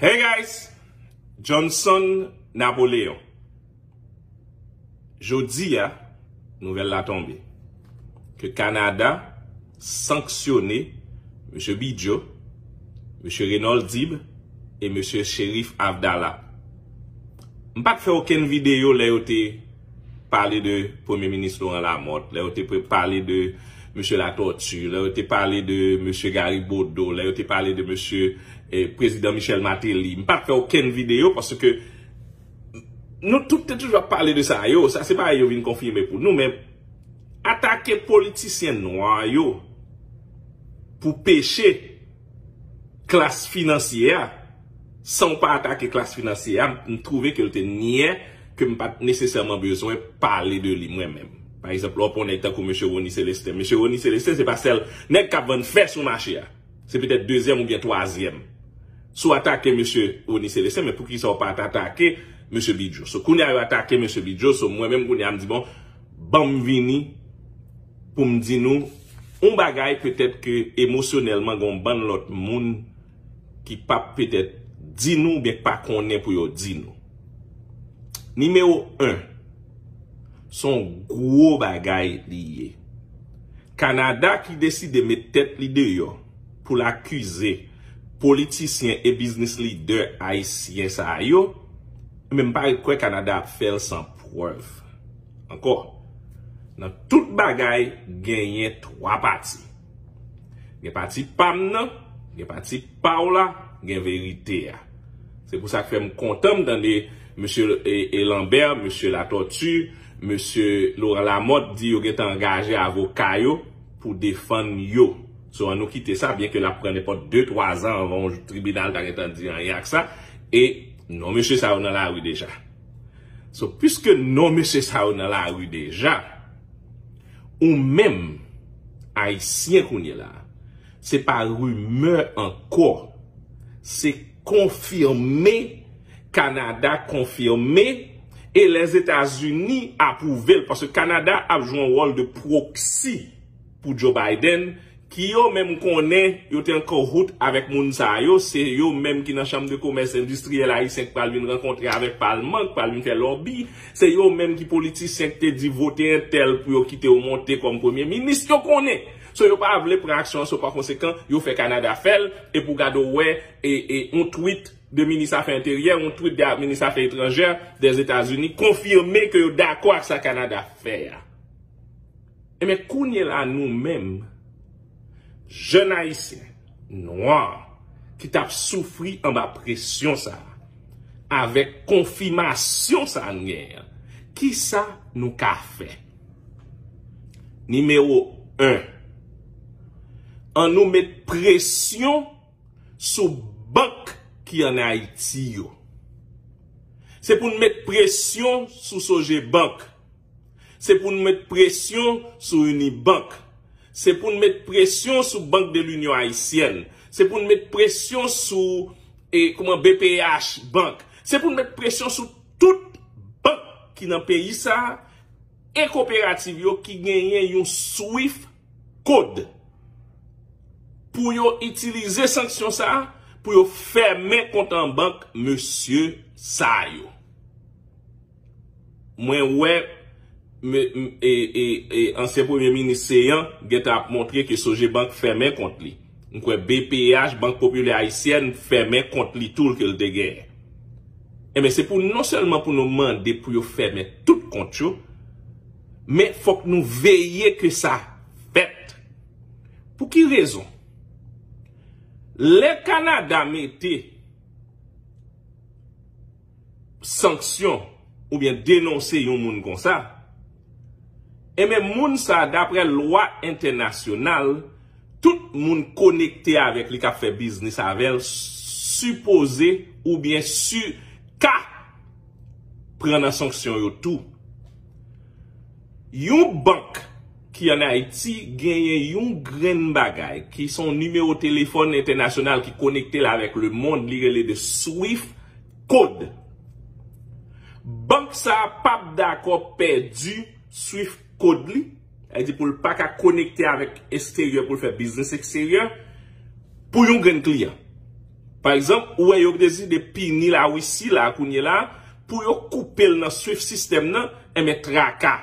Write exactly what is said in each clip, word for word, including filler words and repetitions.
Hey guys, Johnson Napoléon. Jodi a, nouvèl la tonbe ke Kanada sanksyone mesye Bidjo, mesye Raynold Deeb e mesye Cherif Abdallah. M pa t fè okenn videyo lè yo te pale de Premye Minis Laurent Lamothe, lè yo te pre- pale de mesye Latortue, lè yo te pale de mesye Gary Bodeau, lè yo te pale de mesye eh, Prezidan Michel Martelly. M pa t fè okenn videyo paske nou tout te toujou ap pale de sa yo. Sa se bagay yo vin konfime pou nou, men atake politisyen nwa yo pou peche klas finansye a, san w pa atake klas finansye a, m twouve ke l te nyè, ke m pa t nesesèman bezwen pale de li mwen menm. Pa egzanp, lè w pran nèg tankou mesye Rony Célestin. Mesye Rony Célestin, se pa sèl nèg k ap vann fè sou mache a. Se petèt dezyèm oubyen twazyèm. Si w atake mesye Rony Célestin, men poukisa w pa t atake mesye Bidjo? So, kounye a yo atake mesye Bidjo, so, mwen menm kounye a m di, bon, ban m vini pou m di nou yon bagay petèt ke emosyonèlman gen yon bann lòt moun ki p ap petèt di nou oubyen k pa konnen pou yo di nou. Nimewo en, se yon gwo bagay li ye. Kanada ki deside met tèt li deyò pou l akize politisyen e biznis lidè ayisyen sa yo, men m pa ret kwè Kanada ap fè l san prèv. Ankò, nan tout bagay, genyen twa pati. Gen pati pa m nan, gen pati pa w la, gen verite a. Se pou sa k fè m kontan m tande mesye e, e Lambert, mesye Latortue, mesye Laurent Lamothe di yo gentan angaje avoka yo pou defann yo. So, an nou kite sa, byen ke l ap pran nenpòt de, twa zan anvan yon tribinal ta gentan di anyen ak sa. E non mesye sa yo nan lari deja. So, piske non mesye sa yo nan lari deja, ou menm, Ayisyen kounye la, se pa rimè ankò, se konfime, Kanada konfime, e Lèzetazini apwouve l, paske Kanada ap jwe yon wòl de proxy pou Joe Biden, ki yo menm konnen yo te an kahout avèk moun sa yo, se yo menm ki nan chanm de komès endistriyèl ayisyen k pral vin rankontre avèk palman, k pral vin fè lòbi, se yo menm ki politisyen k te di vote entèl pou yo kite yo monte kòm premye minis, yo konnen. So, yo pa vle pran aksyon an, so pa konsekan, yo fè Kanada fè l, e pou gade w wè, e, e, yon tweet de minis afè enteryè, yon tweet de minis afè etranjè Dèzetazini konfime ke yo dakò ak sa Kanada fè a. Ebyen, kounye la, nou menm, jèn ayisyen, nwa, ki t ap soufri anba presyon sa a, avèk konfimasyon sa a n genyen an, kisa nou ka fè? Nimewo en, an nou met presyon sou bank ki ann Ayiti yo. Se pou n met presyon sou Sogebank. Se pou n met presyon sou Unibank. Se pou n met presyon sou Bank de Linyon Ayisyèn. Se pou n met presyon sou e, kouman B P H Bank. Se pou n met presyon sou tout bank ki nan peyi sa a e koperativ yo ki genyen yon Swift Code pou yo itilize sanksyon sa a pou yo fèmen kont an bank mesye sa yo. Mwen wè me- m- e, e, e ansyen premye minis Seyan gentan ap montre ke Sogebank fèmen kont li. M kwè B P H, Bank Popilè Ayisyèn, fèmen kont li tou l ke l te genyen. Ebyen, se pou non sèlman pou nou mande pou yo fèmen tout kont yo, men fòk nou veye ke sa fèt. Pou ki rezon? Lè Kanada mete sanksyon oubyen denonse yon moun konsa, ebyen, moun sa, daprè lwa entènasyonal, tout moun konekte avèk li k ap fè biznis avè l sipoze oubyen si ka pran nan sanksyon yo tou. Yon bank ki ann Ayiti genyen yon grenn bagay, ki se yon nimewo telefòn entènasyonal ki konekte l avèk lemonn, li rele de Swift Code. Bank sa a p ap dakò pèdi Swift Code li, sa vle di pou l pa ka konekte avèk eksteryè, pou l fè biznis eksteryè, pou yon grenn kliyan. Pa egzanp, ou wè yo deside pini Larisi la kounye la pou yo koupe l nan SWIFT sistèm nan, enben traka.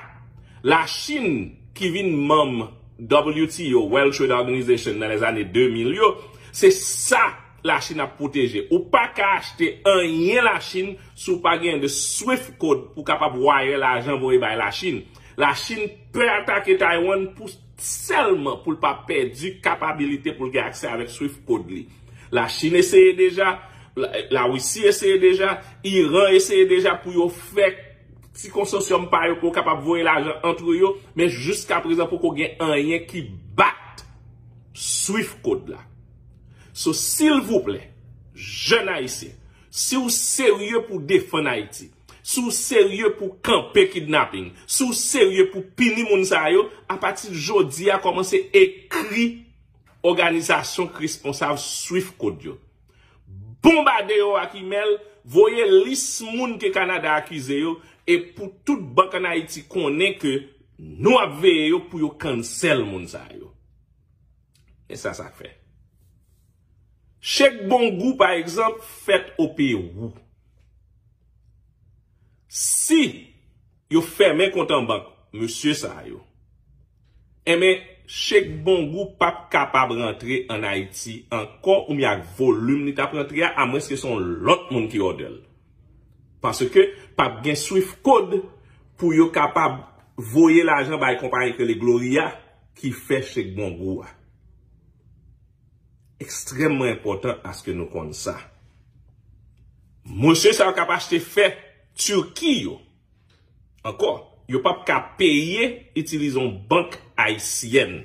Lachin ki vin manm W T O, World Trade Organization, nan lèzane de mil yo, se sa Lachin ap pwoteje. Ou pa ka achte anyen Lachin si w pa gen de SWIFT code pou w kapab wire lajan voye bay Lachin. Lachin pè atake Taiwan pou sèlman pou l pa pèdi kapabilite pou l gen aksè avèk SWIFT code li. Lachin eseye deja, Larisi eseye deja, Iran eseye deja pou yo fè ti konsosyòm pa yo pou yo kapab voye lajan antre yo, men jiska prezan poko gen anyen ki bat SWIFT code la. So, silvouplè, jèn ayisyen, si w serye pou defann Ayiti, si w serye pou kanpe kidnaping, si w serye pou pini moun sa yo, apati jodi a kòmanse ekri òganizasyon k responsab SWIFT code yo. Bonbade yo ak imèl, voye lis moun ke Kanada akize yo, e pou tout bank ann Ayiti konnen ke nou ap veye yo pou yo cancel moun sa yo. E sa sa k fè. Chèk bon gou, pa egzanp, fèt o Pewou. Si yo fèmen kont an bank mesye sa yo, enben, chèk bon gou p ap kapab rantre ann Ayiti ankò, oubyen ak volim li t ap rantre a, amwenske se yon lòt moun ki òdè l. Paske p ap gen SWIFT code pou yo kapab voye lajan bay konpayi ki rele Gloria ki fè chèk bon gou a. Ekstrèmman enpòtan aske nou konn sa. Mesye sa yo k ap achte fè Turki yo, ankò, yo p ap ka peye itilize yon bank ayisyèn.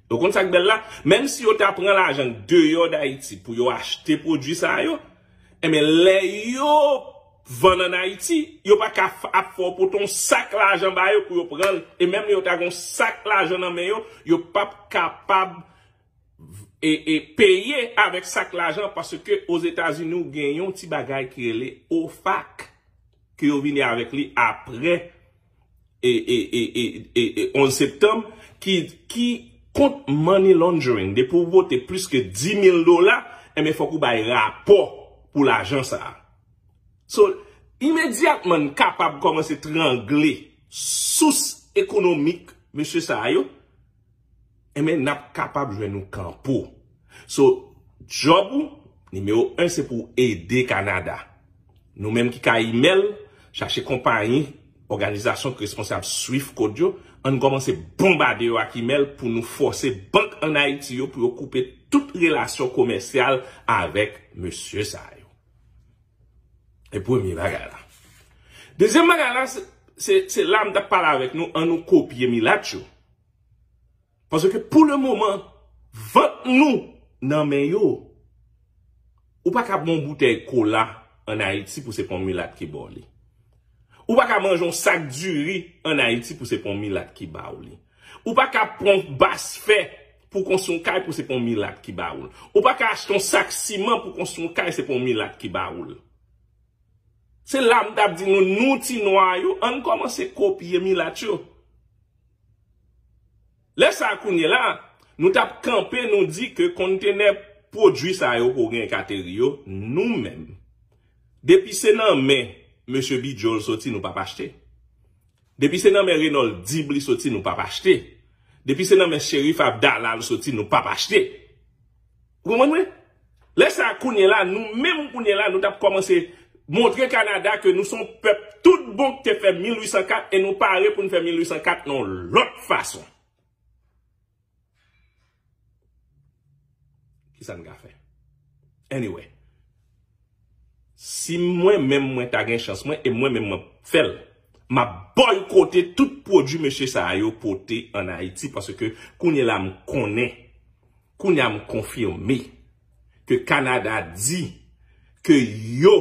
Ou konn sa k bèl la? Menm si yo ta pran lajan deyò Dayiti pou yo achte pwodui sa yo, enben, lè yo vann ann Ayiti, yo pa ka f- ap fè w pote yon sak lajan ba yo pou yo pran l. E menm lè yo ta gen yon sak lajan nan men yo, yo p ap kapab e, e peye avèk sak lajan, paske Ozetazini ou gen yon ti bagay ki rele OFAC, ke yo vini avèk li apre e, e, e, e, e, e onz septanm, ki, ki kont money laundering. Depi w pote plis ke dis mil dola, enben, fòk ou bay rapò pou lajan sa a. So, imedyatman n kapab kòmanse trangle sous ekonomik mesye sa yo, enben, n ap kapab jwenn yon kanpo. So, djòb ou, nimewo en, se pou w ede Kanada. Nou menm ki ka imèl, chache konpayi, òganizasyon ki responsab SWIFT code yo, ann kòmanse bonbade yo ak imèl pou nou fòse bank ann Ayiti yo pou yo koupe tout relasyon komèsyal avèk mesye sa yo. E premye bagay la. Dezyèm bagay la, se, se, se la m t ap pale avèk nou, ann nou kopye milat yo. Paske pou le moman, vant nou nan men yo. Ou pa ka pran yon boutèy kola ann Ayiti pou se pa yon milat ki ba w li. Ou pa ka manje yon sak diri ann Ayiti pou se pa yon milat ki ba w li. Ou pa ka pran yon bas fè pou konstwi yon kay pou se pa yon milat ki ba w li. Ou pa ka achte yon sak siman pou konstwi yon kay se pa yon milat ki ba w li. Se la m t ap di nou, nou ti nwa yo, ann kòmanse kopye milat yo. Lè sa a kounye la, nou t ap kanpe, nou di ke kontenè pwodui sa yo ke w gen k ateri yo, nou menm, depi se nan men mesye Bidjo l soti, nou p ap achte. Depi se nan men Renold Dib li soti, nou p ap achte. Depi se nan men Cherif Abdallah l soti, nou p ap achte. Ou konprann mwen? Lè sa a kounye la, nou menm kounye la, nou t ap kòmanse montre Kanada ke nou se yon pèp tout bon ki te fè mil uit san kat e nou pare pou n fè mil uit san kat nan yon lòt fason. Kisa n ka fè? Anyway, si mwen menm mwen ta gen chans mwen, e mwen menm mwen fè l, m ap bòykote tout pwodui mesye sa yo pote ann Ayiti, paske kounye la m konnen, kounye a m konfime ke Kanada di ke yo,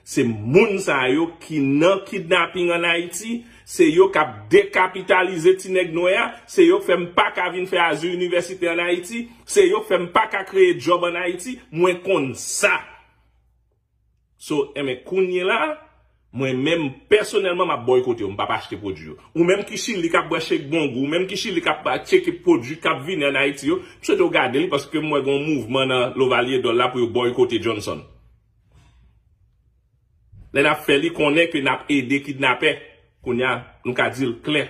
se moun sa yo ki nan kidnaping ann Ayiti, se yo k ap dekapitalize ti nèg nwè a, se yo k fè m pa ka vin fè Azur Université ann Ayiti, se yo k fè m pa ka kreye djòb ann Ayiti, mwen konn sa. So, enben, kounye la, Mwen menm, pèsonèlman, m ap bòykote yo, m p ap achte pwodui yo. Ou menm ki Chili k ap bwè shake Bongou, ou menm ki Chili k ap tcheke pwodui k ap vini ann Ayiti yo, m swete w gade l paske m wè gen yon mouvman nan Lovalye Dòl la pou yo bòykote Johnson. Lè n ap fè li konnen ke n ap ede kidnapè, kounye a, nou ka di l klè.